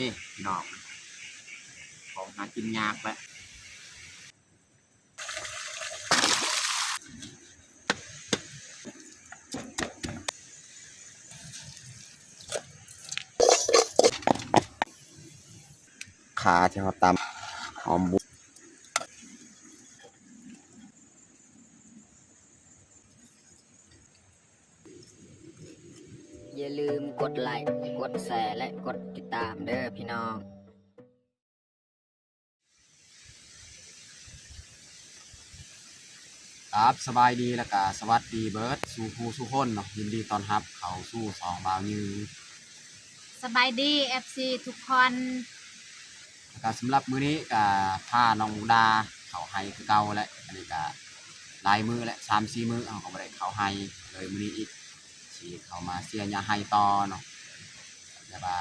ພີ່ນ້ອງ ຂອງຫາກິນຍາກແຫຼະ. ຂາທີ່ເຮົາຕຳ ຫອມບຸ ຢ່າລືມກົດໄລ, ກົດແຊ ແລະ ກົດຕິດຕາມເດີພີ່ນ້ອງ. ຄັບ ສະບາຍດີ ແລະກະສະຫວັດດີເບີດສູ່ຜູ້ສູ່ຄົນເນາະ, ຍິນດີຕ້ອນຮັບເຂົ້າສູ່ຊ່ອງບ່າວຍືງ. ສະບາຍດີ ເອັຟຊີ ທຸກຄົນ. ແລະກະສຳລັບມື້ນີ້ກະພານ້ອງມຸກດາເຂົ້າໄຮ່ຄືເກົ່າແຫຼະ, ອັນນີ້ກະຫຼາຍມື້ແຫຼະ ສາມສີ່ມື້ເຮົາກໍບໍ່ໄດ້ເຂົ້າໄຮ່ເລີຍ, ມື້ນີ້ອີກ ຊິເຂົ້າມາເສຍຫຍ້າໄຮ່ຕໍ່ເນາະ. ແຕ່ວ່າ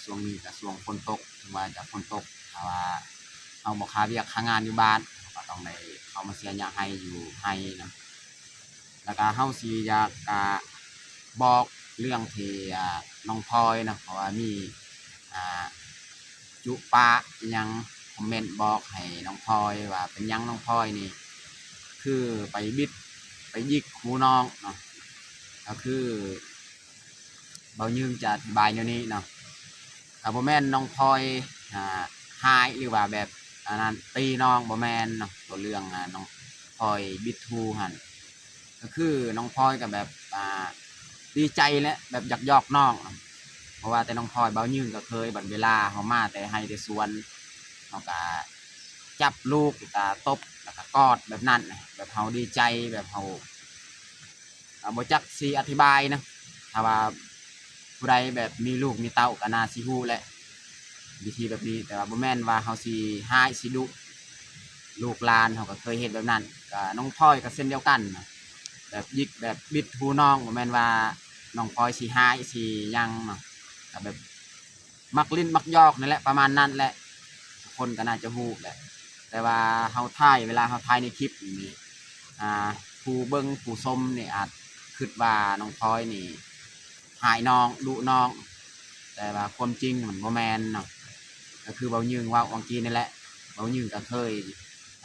ຊ່ວງນີ້ກໍຊ່ວງຝົນຕົກ, ເຖິງວ່າຈະຝົນຕົກ ຖ້າວ່າເຮົາບໍ່ຄາວຽກຄາງານຢູ່ບ້ານ ເຮົາກໍຕ້ອງໄດ້ເຂົ້າມາເສຍຫຍ້າໄຮ່ຢູ່ໄຮ່ນຳ. ແລ້ວກໍເຮົາຊິຢາກ ອາ ບອກເລື່ອງທີ່ ອາ ນ້ອງພອຍເນາະ, ເພາະວ່າມີ ອາ ຈຸປາອີ່ຫຍັງ ຄອມເມັນບອກໃຫ້ນ້ອງພອຍວ່າ ເປັນຫຍັງນ້ອງພອຍນີ້ຄືໄປບິດໄປຫຍິກຫູນ້ອງເນາະ. ກໍຄືບ່າວຍືງຈະອະທິບາຍແນວນີ້ເນາະ, ກໍບໍ່ແມ່ນນ້ອງພອຍ ອາ ຮ້າຍ ຫຼືວ່າແບບອັນນັ້ນ ຕີນ້ອງ ບໍ່ແມ່ນເນາະ. ຕົວເລື່ອງ ອາ ນ້ອງພອຍບິດຫູຫັ້ນ ກໍຄືນ້ອງພອຍກໍແບບ ອາ ດີໃຈແຫຼະ ແບບຢາກຢອກນ້ອງ, ເພາະວ່າແຕ່ນ້ອງພອຍ ບ່າວຍືງກໍເຄີຍ ບັດເວລາເຮົາມາແຕ່ໄຮ່ແຕ່ສວນ ເຮົາກໍຈັບລູກ ແລ້ວກໍຕົບ ແລ້ວກໍກອດແບບນັ້ນ, ແບບເຮົາດີໃຈ ແບບເຮົາ ກໍບໍ່ຈັກຊິອະທິບາຍນະ. ຖ້າວ່າຜູ້ໃດແບບມີລູກມີເຕົ້າກໍໜ້າຊິຮູ້ແຫຼະ ວິທີແບບນີ້, ແຕ່ວ່າບໍ່ແມ່ນວ່າເຮົາຊິຮ້າຍຊິດຸ. ລູກຫຼານເຮົາກໍເຄີຍເຮັດແບບນັ້ນ, ກໍນ້ອງພອຍກໍເຊັ່ນດຽວກັນ, ແບບຫຍິກແບບບິດຫູນ້ອງ ບໍ່ແມ່ນວ່ານ້ອງພອຍຊິຮ້າຍຊິຫຍັງເນາະ, ກໍແບບມັກຫຼິ້ນມັກຢອກນັ້ນແຫຼະ ປະມານນັ້ນແຫຼະ, ທຸກຄົນກໍໜ້າຈະຮູ້ແຫຼະ. ແຕ່ວ່າເຮົາຖ່າຍ ເວລາເຮົາຖ່າຍໃນຄລິບນີ້ ອາ ຜູ້ເບິ່ງຜູ້ຊົມນີ້ອາດຄິດວ່ານ້ອງພອຍນີ້ຮ້າຍນ້ອງ ດຸນ້ອງ, ແຕ່ວ່າຄວາມຈິງມັນບໍ່ແມ່ນເນາະ. ກໍຄືບ່າວຍືງເວົ້າຫວ່າງກີ້ນີ້ແຫຼະ, ບ່າວຍືງກໍເຄີຍ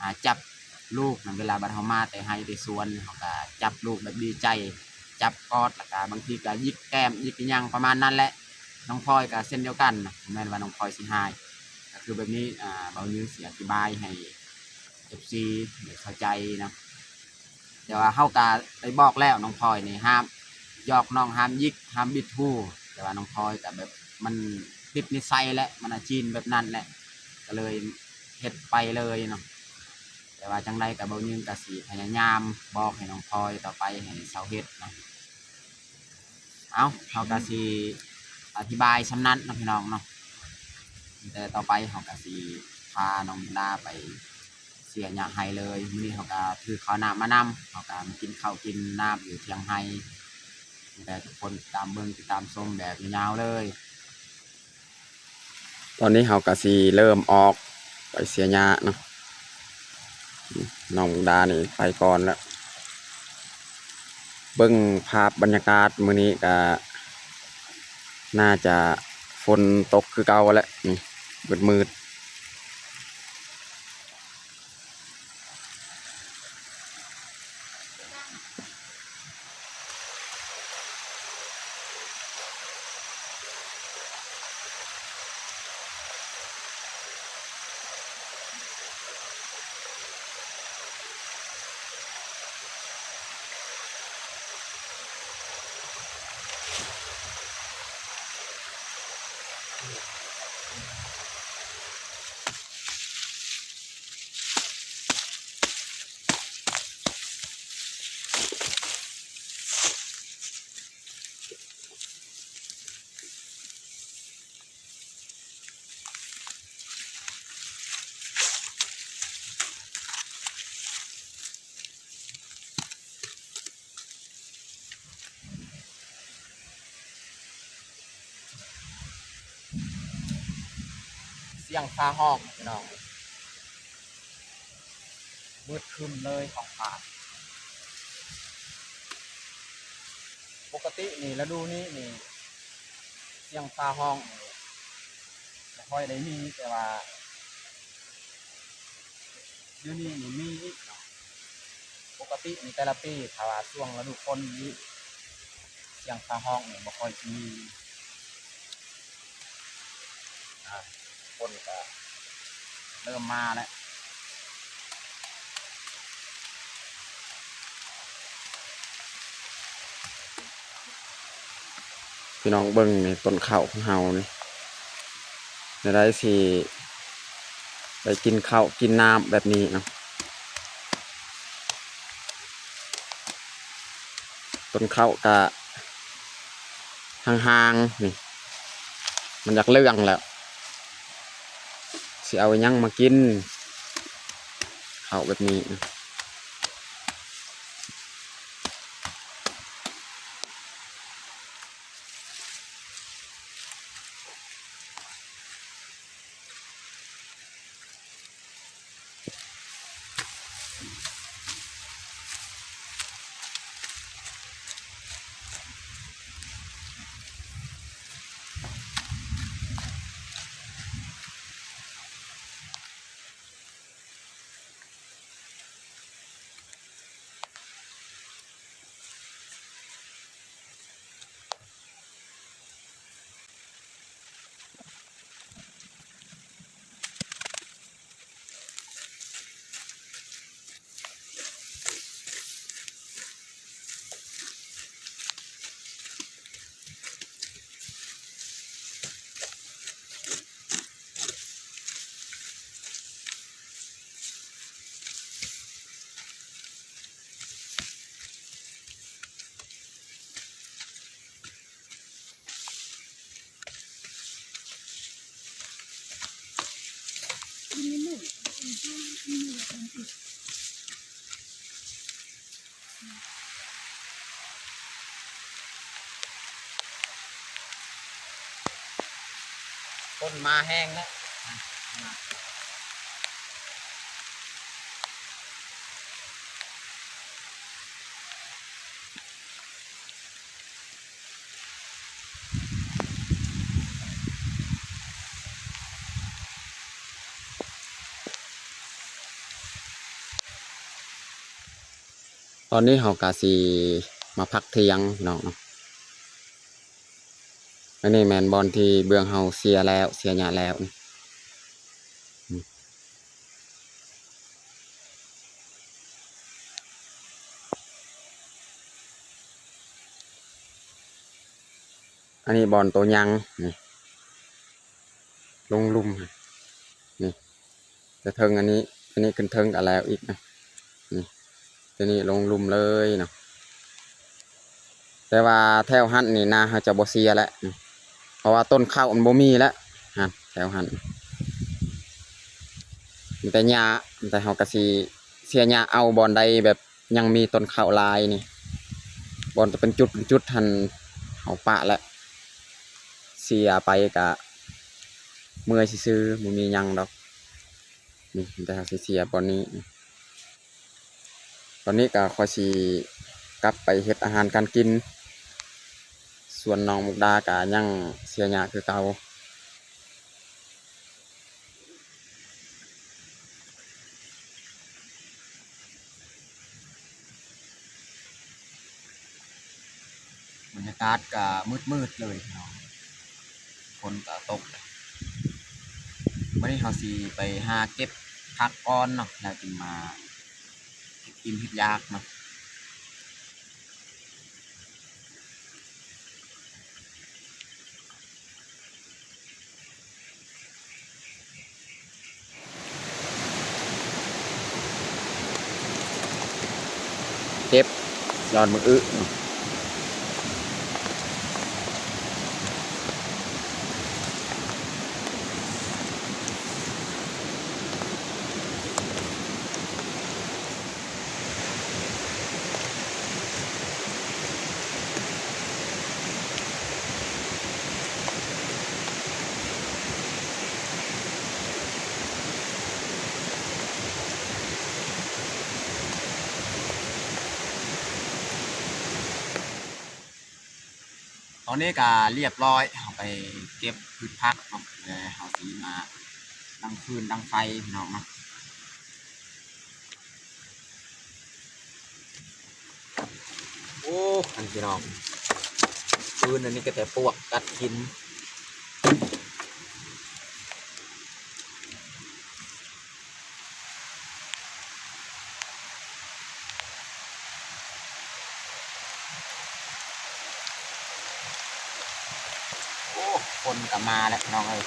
ອາ ຈັບລູກນຳ ເວລາບັດເຮົາມາແຕ່ໄຮ່ແຕ່ສວນ ເຮົາກໍຈັບລູກແບບດີໃຈ ຈັບກອດ ແລ້ວກໍບາງທີກໍຫຍິກແກ້ມ ຫຍິກອີ່ຫຍັງປະມານນັ້ນແຫຼະ. ນ້ອງພອຍກໍເຊັ່ນດຽວກັນນະ, ບໍ່ແມ່ນວ່ານ້ອງພອຍຊິຮ້າຍ. ກໍຄືແບບນີ້ ອາ ບ່າວຍືງຊິອະທິບາຍໃຫ້ ເອັຟຊີ ໄດ້ເຂົ້າໃຈເນາະ. ແຕ່ວ່າເຮົາກໍໄດ້ບອກແລ້ວ ນ້ອງພອຍນີ້ຫ້າມຢອກນ້ອງ ຫ້າມຫຍິກ ຫ້າມບິດຫູ, ແຕ່ວ່ານ້ອງພອຍກໍແບບມັນຕິດນິໄສແຫຼະ ມັນອາຊີນແບບນັ້ນແຫຼະ ກໍເລີຍເຮັດໄປເລີຍເນາະ. ແຕ່ວ່າຈັ່ງໃດກໍບ່າວຍືງກໍຊິພະຍາຍາມບອກໃຫ້ນ້ອງພອຍຕໍ່ໄປໃຫ້ເຊົາເຮັດນະ. ເອົ້າ ເຮົາກໍຊິອະທິບາຍສ່ຳນັ້ນເນາະ ພີ່ນ້ອງເນາະ, ແຕ່ຕໍ່ໄປເຮົາກໍຊິພານ້ອງດາໄປເສຍຫຍ້າໄຮ່ເລີຍ. ມື້ນີ້ເຮົາກໍຖືເຂົ້ານ້ຳມານຳ, ເຮົາກໍມາກິນເຂົ້າກິນນ້ຳຢູ່ຖຽງໄຮ່, ແຕ່ທຸກຄົນຕິດຕາມເບິ່ງຕິດຕາມຊົມແບບຍາວໆເລີຍ. ຕອນນີ້ເຮົາກໍຊິເລີ່ມອອກໄປເສຍຫຍ້າເນາະ, ນ້ອງດານີ້ໄປກ່ອນແລ້ວ. ເບິ່ງພາບບັນຍາກາດມື້ນີ້ກໍໜ້າຈະຝົນຕົກຄືເກົ່າແຫຼະ, ນີ້ມືດໆ. ສຽງຟ້າຮ້ອງ ພີ່ນ້ອງ, ມືດຄຶ້ມເລີຍທ້ອງຟ້າ. ປົກກະຕິນີ້ ລະດູນີ້ນີ້ ສຽງຟ້າຮ້ອງນີ້ ບໍ່ ຄ່ອຍໄດ້ມີ ແຕ່ວ່າດຽວນີ້ນີ້ມີອີກເນາະ. ປົກກະຕິນີ້ແຕ່ລະປີ ຖ້າວ່າຊ່ວງລະດູຝົນນີ້ ສຽງຟ້າຮ້ອງນີ້ບໍ່ຄ່ອຍຊິມີ. ອ່າ ຝົນກະເລີ່ມມາແລ້ວ. ພີ່ນ້ອງເບິ່ງນີ້ ຕົ້ນເຂົ້າຂອງເຮົານີ້ ແນວໃດຊິໄດ້ກິນເຂົ້າກິນນ້ຳແບບນີ້ເນາະ. ຕົ້ນເຂົ້າກະຫ່າງໆ ນີ້ ມັນຢາກເຫຼືອງແລ້ວ ຊິເອົາຫຍັງມາກິນເຂົ້າແບບນີ້? ຝົນມາແຮງແລ້ວ. ຕອນນີ້ເຮົາກະຊິມາພັກທ່ຽງພີ່ນ້ອງເນາະ. ອັນນີ້ແມ່ນບ່ອນທີ່ເບື້ອງເຮົາເສຍແລ້ວ ເສຍຫຍ້າແລ້ວ. ອັນນີ້ບ່ອນໂຕຍັງນີ້ ລົງລຸ່ມນີ້ ແຕ່ເທິງອັນນີ້ ອັນນີ້ຂຶ້ນເທິງກະແລ້ວອີກນະ ນີ້ ໂຕນີ້ລົງລຸ່ມເລີຍເນາະ. ແຕ່ວ່າແຖວຫັ້ນນີ້ນາເຮົາຈະບໍ່ເສຍແຫຼະ ເພາະວ່າຕົ້ນເຂົ້າມັນບໍ່ມີແລ້ວ ຫັ້ນ ແຖວຫັ້ນ ມີແຕ່ຫຍ້າ ແຕ່ເຮົາກະຊິເສຍຫຍ້າເອົາບ່ອນໃດແບບຍັງມີຕົ້ນເຂົ້າຫຼາຍນີ້ ບ່ອນຈະເປັນຈຸດເປັນຈຸດຫັ້ນ ເຮົາປະແຫຼະ ເສຍໄປກະເມື່ອຍຊື່ໆ ບໍ່ມີຫຍັງດອກ ນີ້ ແຕ່ເຮົາຊິເສຍບ່ອນນີ້. ຕອນນີ້ກະຂ້ອຍຊິກັບໄປເຮັດອາຫານການກິນ ສ່ວນນ້ອງມຸກດາກະຍັງເສຍຫຍ້າຄືເກົ່າ. ບັນຍາກາດກະມືດໆເລີຍເນາະ ຝົນກະຕົກ. ມື້ນີ້ເຮົາຊິໄປຫາເກັບຜັກກ່ອນເນາະ ແລ້ວຈຶ່ງມາເຮັດກິນເຮັດຢາກເນາະ. ເກັບຍອດໝາກອຶ. ຕອນນີ້ກະລຽບລ້ອຍ ເຮົາໄປເກັບພືດຜັກເນາະ ແລ້ວເຮົາຊິມາດັງຟືນດັງໄຟພີ່ນ້ອງເນາະ. ໂອ້ ອັນພີ່ນ້ອງ ຟືນອັນນີ້ກໍແຕ່ປວກກັດກິນ. ໂອ້ ຄົນກໍມາແລ້ວພີ່ນ້ອງເອີຍ.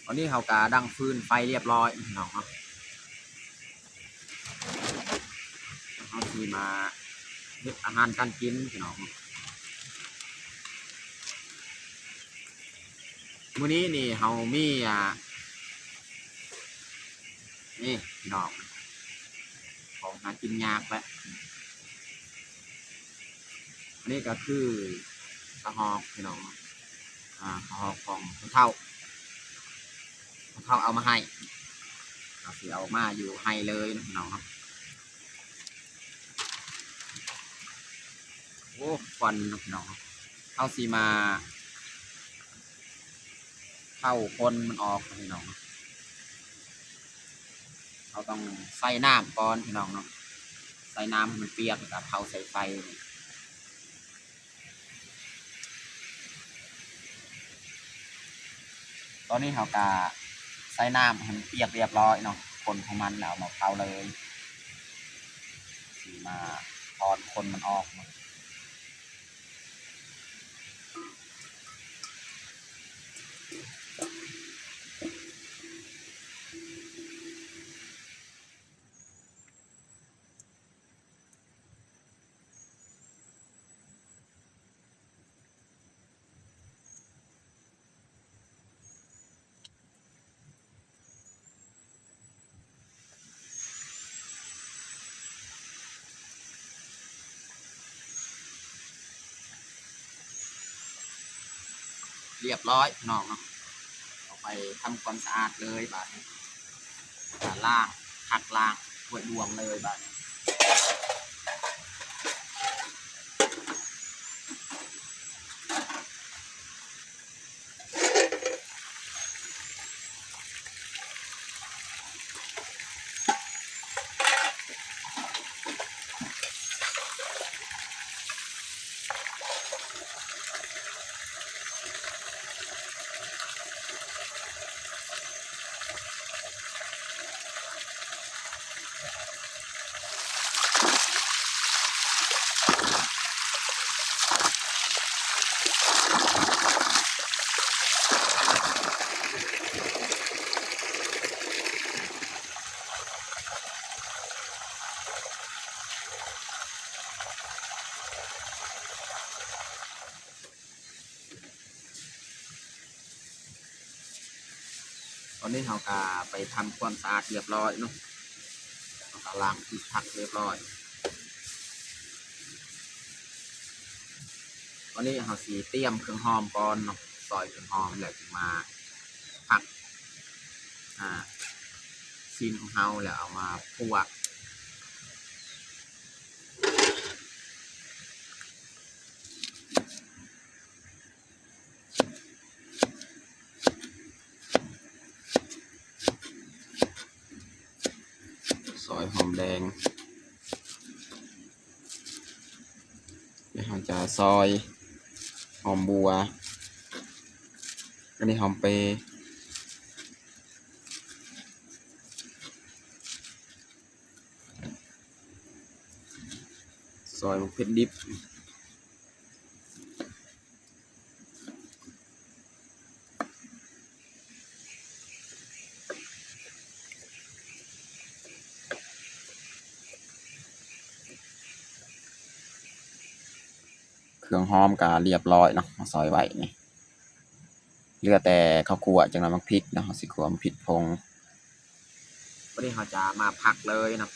ຕອນນີ້ເຮົາກະດັງຟືນໄຟລຽບລ້ອຍພີ່ນ້ອງເນາະ. ເຮົາຊິມາເຮັດອາຫານການກິນພີ່ນ້ອງ. ມື້ນີ້ນີ້ເຮົາມີ ອ່າ ນີ້ພີ່ນ້ອງ ຂອງຫາກິນຍາກແຫຼະ. ອັນນີ້ກໍຄືກະຮອກພີ່ນ້ອງ ອາ ກະຮອກຂອງຜູ້ເຖົ້າ ຜູ້ເຖົ້າເອົາມາໃຫ້ ກໍຊິເອົາມາຢູ່ໄຮ່ເລີຍເນາະພີ່ນ້ອງເນາະ. ໂອ້ ຄວັນເນາະພີ່ນ້ອງເນາະ. ເຮົາຊິມາເຜົາຄົນມັນອອກເນາະພີ່ນ້ອງເນາະ. ເຮົາຕ້ອງໃສ່ນ້ຳກ່ອນພີ່ນ້ອງເນາະ ໃສ່ນ້ຳໃຫ້ມັນປຽກ ແລ້ວກໍເຜົາໃສ່ໄຟ. ຕອນນີ້ເຮົາກະໃສ່ນ້ຳໃຫ້ມັນປຽກລຽບລ້ອຍເນາະ ຄົນຂອງມັນແລ້ວເອົາມາເຜົາເລີຍ ຊິມາຖອນຄົນມັນອອກເນາະ. ລຽບລ້ອຍພີ່ນ້ອງເນາະ. ເອົາໄປທຳຄວາມສະອາດເລີຍບາດນີ້ ລ້າງ ພັກລ້າງຖ້ວຍບ່ວງເລີຍບາດນີ້. ຕອນນີ້ເຮົາກະໄປທຳຄວາມສະອາດລຽບລ້ອຍເນາະ ເຮົາກະລ້າງພືດຜັກລຽບລ້ອຍ. ຕອນນີ້ເຮົາຊິຕຽມເຄື່ອງຫອມກ່ອນເນາະ ຊອຍເຄື່ອງຫອມແລ້ວຈຶ່ງມາຜັກ ອ່າ ຊີ້ນຂອງເຮົາ ແລ້ວເອົາມາຂົ້ວ. ຊອຍຫອມແດງ ແລ້ວເຮົາຈະຊອຍຫອມບົ່ວ ອັນນີ້ຫອມເປ. ຊອຍໝາກເຜັດດິບ. ເຄື່ອງຫອມກະລຽບລ້ອຍເນາະ ມາຊອຍໄວ້ນີ້. ເຫຼືອແຕ່ເຂົ້າຂົ້ວ ຈັກໜ້ອຍໝາກພິກເນາະ ເຮົາຊິຂົ້ວໝາກພິກຜົງ. ບັດນີ້ເຮົາຈະມາຜັກເລີຍເນາະ.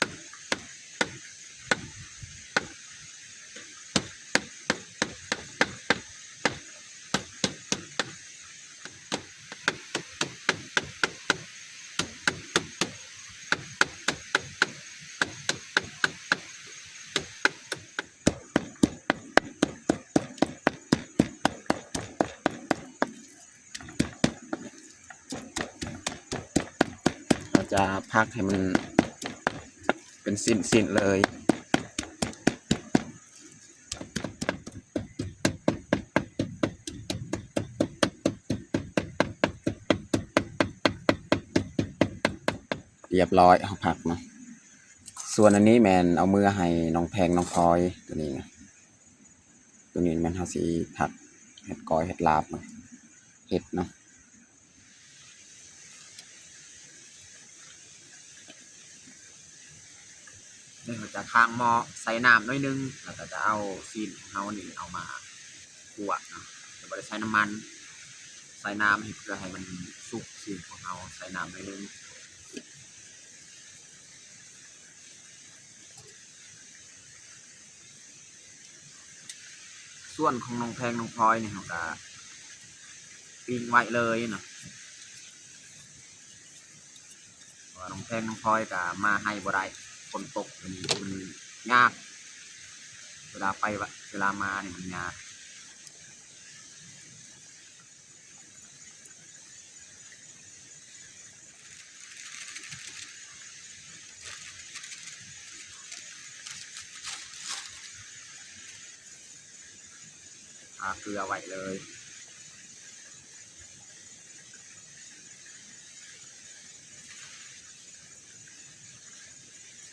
ເຮົາຈະຜັກໃຫ້ມັນເປັນຊິ້ນໆເລີຍ. ຮຽບຮ້ອຍ ເຮົາຜັກເນາະ. ສ່ວນອັນນີ້ແມ່ນເອົາເມືອໃຫ້ນ້ອງແພງນ້ອງພອຍ ໂຕນີ້ນະ. ໂຕນີ້ແມ່ນເຮົາຊິຜັກເຮັດກ້ອຍເຮັດລາບເນາະ ເຫັດເນາະ. ນີ້ເຮົາຈະຄ້າງໝໍ້ໃສ່ນ້ຳໜ້ອຍໜຶ່ງ ແລ້ວກໍຈະເອົາຊີ້ນຂອງເຮົານີ້ເອົາມາຂົ້ວເນາະ ຈະບໍ່ໄດ້ໃສ່ນ້ຳມັນ ໃສ່ນ້ຳໃຫ້ ເພື່ອໃຫ້ມັນສຸກຊີ້ນຂອງເຮົາ ໃສ່ນ້ຳໜ້ອຍໜຶ່ງ. ສ່ວນຂອງນ້ອງແພງນ້ອງພອຍນີ້ ເຮົາກະປີ້ງໄວ້ເລີຍເນາະ ເພາະວ່ານ້ອງແພງນ້ອງພອຍກະມາໃຫ້ບໍ່ໄດ້ ຝົນຕົກ ມັນຍາກ ເວລາໄປ ເວລາມານີ້ມັນຍາກ. ທາເກືອໄວ້ເລີຍ.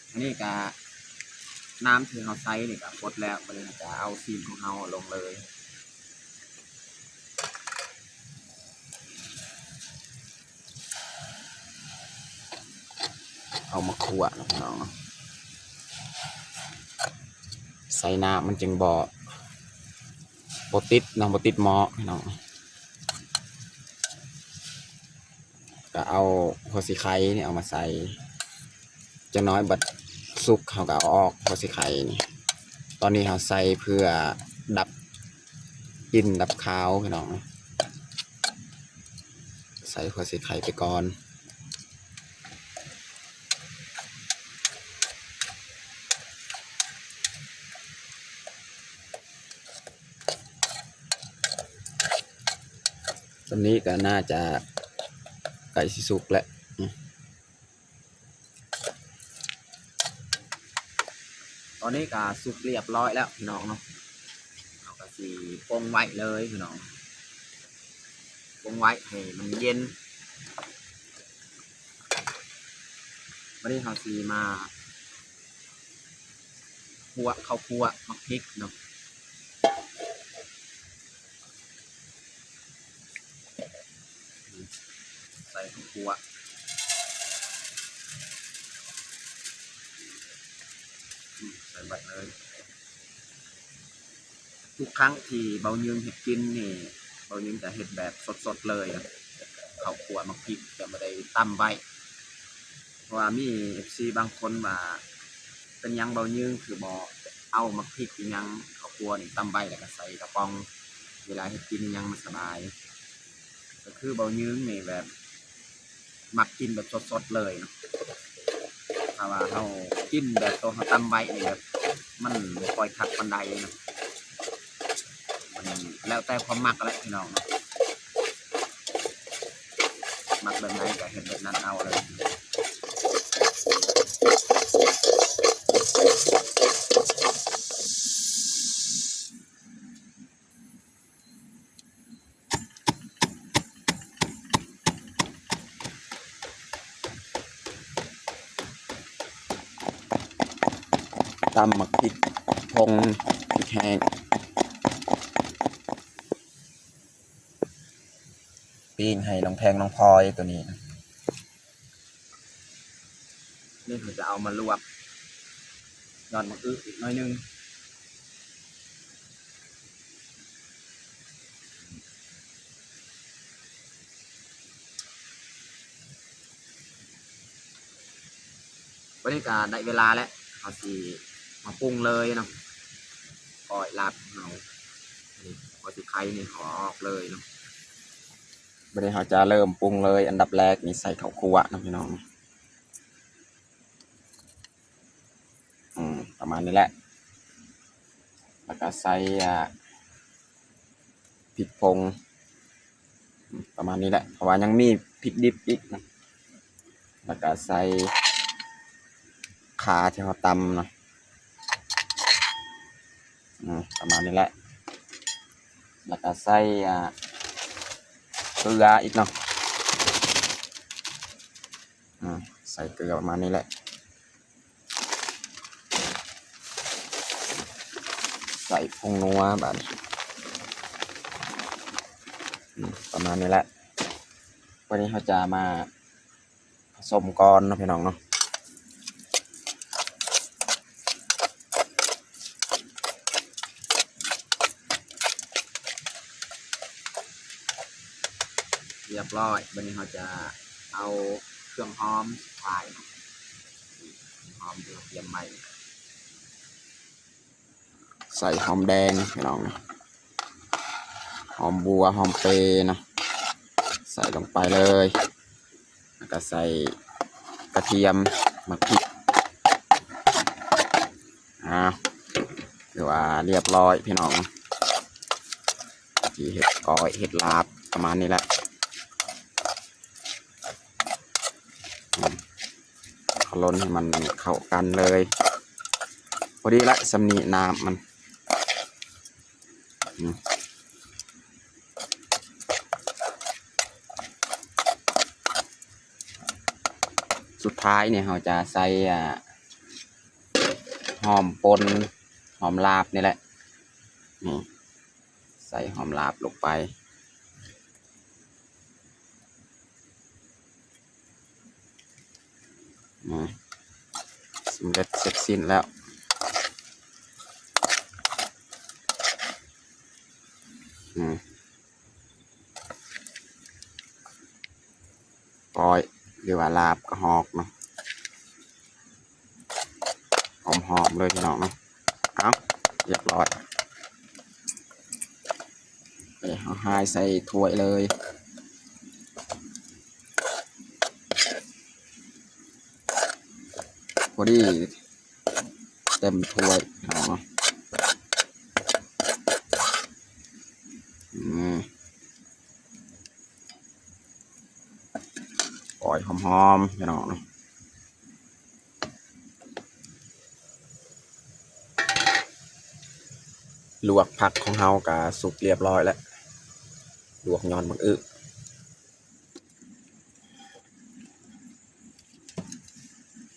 ອັນນີ້ກະ ນ້ຳທີ່ເຮົາໃສ່ນີ້ກະໝົດແລ້ວ ບັດນີ້ເຮົາຈະເອົາຊີ້ນຂອງເຮົາລົງເລີຍ ເອົາມາຂົ້ວເນາະພີ່ນ້ອງເນາະ ໃສ່ນ້ຳມັນຈຶ່ງບໍ່ ບໍ່ຕິດເນາະ ບໍ່ຕິດໝໍ້ພີ່ນ້ອງ. ກະເອົາຫົວສີໄຄນີ້ເອົາມາໃສ່ ຈັກໜ້ອຍບັດສຸກເຮົາກະເອົາອອກ ຫົວສີໄຄນີ້. ຕອນນີ້ເຮົາໃສ່ເພື່ອດັບກິ່ນດັບຄາວພີ່ນ້ອງ ໃສ່ຫົວສີໄຄໄປກ່ອນ. ຕອນນີ້ກະໜ້າຈະໃກ້ຊິສຸກແລ້ວ. ຕອນນີ້ກະສຸກລຽບຮ້ອຍແລ້ວພີ່ນ້ອງເນາະ ເຮົາກະຊິປົງໄວ້ເລີຍພີ່ນ້ອງ ປົງໄວ້ໃຫ້ມັນເຢັນ. ບັດນີ້ເຮົາຊິມາ ຂົ້ວເຂົ້າຂົ້ວໝາກພິກເນາະ ໃສ່ເຂົ້າຂົ້ວ ໃສ່ໄປເລີຍ. ທຸກຄັ້ງທີ່ເບົາຍືງເຮັດກິນນີ້ ເບົາຍືງຈະເຮັດແບບສົດໆເລີຍ ເຂົ້າຂົ້ວໝາກພິກ ຈະບໍ່ໄດ້ຕຳໄວ້ ເພາະວ່າມີເອັຟຊີບາງຄົນວ່າ ເປັນຫຍັງເບົາຍືງຄືບໍ່ເອົາໝາກພິກອີ່ຫຍັງ ເຂົ້າຂົ້ວນີ້ຕຳໄວ້ ແລ້ວກໍໃສ່ກະປ໋ອງ ເວລາເຮັດກິນອີ່ຫຍັງມັນສະບາຍ. ກໍຄືເບົາຍືງນີ້ແບບ ມັກກິນແບບສົດໆເລີຍເນາະ ຖ້າວ່າເຮົາກິນແບບໂຕເຮົາຕຳໄວ້ນີ້ແບບ ມັນບໍ່ຄ່ອຍຄັກປານໃດເນາະ. ມັນແລ້ວແຕ່ຄວາມມັກແຫຼະພີ່ນ້ອງເນາະ ມັກແບບໃດກໍເຮັດແບບນັ້ນເອົາເລີຍ. ຕຳໝາກພິກຜົງ ພິກແຫ້ງ ປີ້ງໃຫ້ນ້ອງແພງນ້ອງພອຍໂຕນີ້. ນີ້ເຮົາຈະເອົາມາລວກຍອດໝາກອຶອີກໜ້ອຍໜຶ່ງ. ບັດນີ້ກໍໄດ້ເວລາແລ້ວ ເຮົາຊິມາປຸງເລີຍເນາະ ກ້ອຍລາບຂອງເຮົາ. ນີ້ ເຮົາຊິໄຂນີ້ເອົາອອກເລີຍເນາະ. ບັດນີ້ເຮົາຈະເລີ່ມປຸງເລີຍ. ອັນດັບແລກນີ້ໃສ່ເຂົ້າຂົ້ວເນາະພີ່ນ້ອງ. ອືມ ປະມານນີ້ແຫຼະ. ແລ້ວກໍໃສ່ ອ່າ ພິກຜົງ ປະມານນີ້ແຫຼະ ເພາະວ່າຍັງມີພິກດິບອີກນະ. ແລ້ວກໍໃສ່ຂ່າທີ່ເຮົາຕຳນະ ອືມ ປະມານນີ້ແຫຼະ. ແລ້ວກໍໃສ່ ອ່າ ເກືອອີກເນາະ ອືມ ໃສ່ເກືອປະມານນີ້ແຫຼະ. ໃສ່ຜົງນົວບາດນີ້ ອືມ ປະມານນີ້ແຫຼະ. ວັນນີ້ເຮົາຈະມາຜະສົມກ່ອນເນາະ ພີ່ນ້ອງເນາະ. ຮຽບຮ້ອຍ. ບັດນີ້ເຮົາຈະເອົາເຄື່ອງຫອມໃສ່ເນາະ ຫອມທີ່ເຮົາຕຽມໄວ້. ໃສ່ຫອມແດງພີ່ນ້ອງ ຫອມບົວ ຫອມເປເນາະ ໃສ່ລົງໄປເລີຍ. ແລ້ວກໍໃສ່ກະທຽມ ໝາກພິກ. ອ້າວ ຖືວ່າຮຽບຮ້ອຍພີ່ນ້ອງ ທີ່ເຮັດກ້ອຍເຮັດລາບປະມານນີ້ແຫຼະ. ອືມ ເຂົ້າລົນໃຫ້ມັນເຂົ້າກັນເລີຍ ພໍດີລະ ສ່ຳນີ້ນ້ຳມັນ. ອືມ ສຸດທ້າຍນີ້ເຮົາຈະໃສ່ ອ່າ ຫອມປົ່ນ ຫອມລາບນີ້ແຫຼະ ນີ້ ໃສ່ຫອມລາບລົງໄປ. ອືມ ສຳເລັດເສັດສິ້ນແລ້ວ. ອືມ ກ້ອຍ ຫຼືວ່າລາບກະຮອກເນາະ. ຫອມໆ ເລີຍພີ່ນ້ອງເນາະ. ເອົາ ຮຽບຮ້ອຍ ເອີ ເຮົາຫາຍໃສ່ຖ້ວຍເລີຍ ພໍດີເຕັມຖ້ວຍເນາະ. ອືມ ກ້ອຍຫອມໆ ພີ່ນ້ອງເນາະ. ລວກຜັກຂອງເຮົາກະສຸກຮຽບຮ້ອຍແລ້ວ ລວກຍອດໝາກອຶ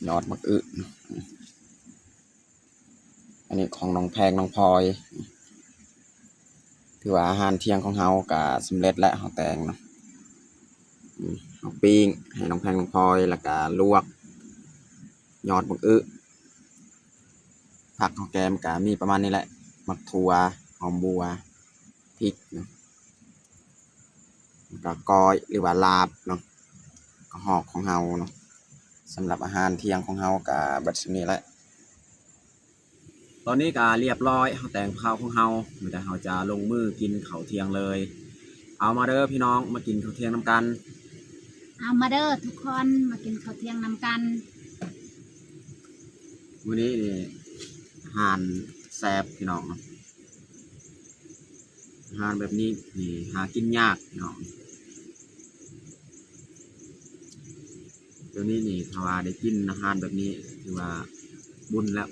ຍອດໝາກອຶ. ອັນນີ້ຂອງນ້ອງແພງ ນ້ອງພອຍ. ຖືວ່າອາຫານທ່ຽງຂອງເຮົາກະສຳເລັດແລ້ວ ເຮົາແຕ່ງເນາະ. ອືມ ເຮົາປີ້ງໃຫ້ນ້ອງແພງ ນ້ອງພອຍ ແລ້ວກະລວກຍອດບັກອຶ. ຜັກເຮົາແກມກະມີປະມານນີ້ແຫຼະ ໝາກຖົ່ວ ຫອມບົວ ພິກເນາະ. ແລ້ວກະກ້ອຍ ຫຼືວ່າລາບເນາະ ກະຮອກຂອງເຮົາເນາະ. ສຳລັບອາຫານທ່ຽງຂອງເຮົາກະເບິດສ່ຳນີ້ແຫຼະ. ຕອນນີ້ກະຮຽບຮ້ອຍ ເຮົາແຕ່ງເຂົ້າຂອງເຮົາ ມີແຕ່ເຮົາຈະລົງມືກິນເຂົ້າທ່ຽງເລີຍ. ເອົາມາເດີພີ່ນ້ອງ ມາກິນເຂົ້າທ່ຽງນຳກັນ. ເອົາມາເດີທຸກຄົນ ມາກິນເຂົ້າທ່ຽງນຳກັນ. ມື້ນີ້ນີ້ອາຫານແຊບພີ່ນ້ອງເນາະ. ອາຫານແບບນີ້ນີ້ຫາກິນຍາກພີ່ນ້ອງ. ດຽວນີ້ນີ້ຖ້າວ່າໄດ້ກິນອາຫານແບບນີ້ຖືວ່າບຸນແລ້ວ.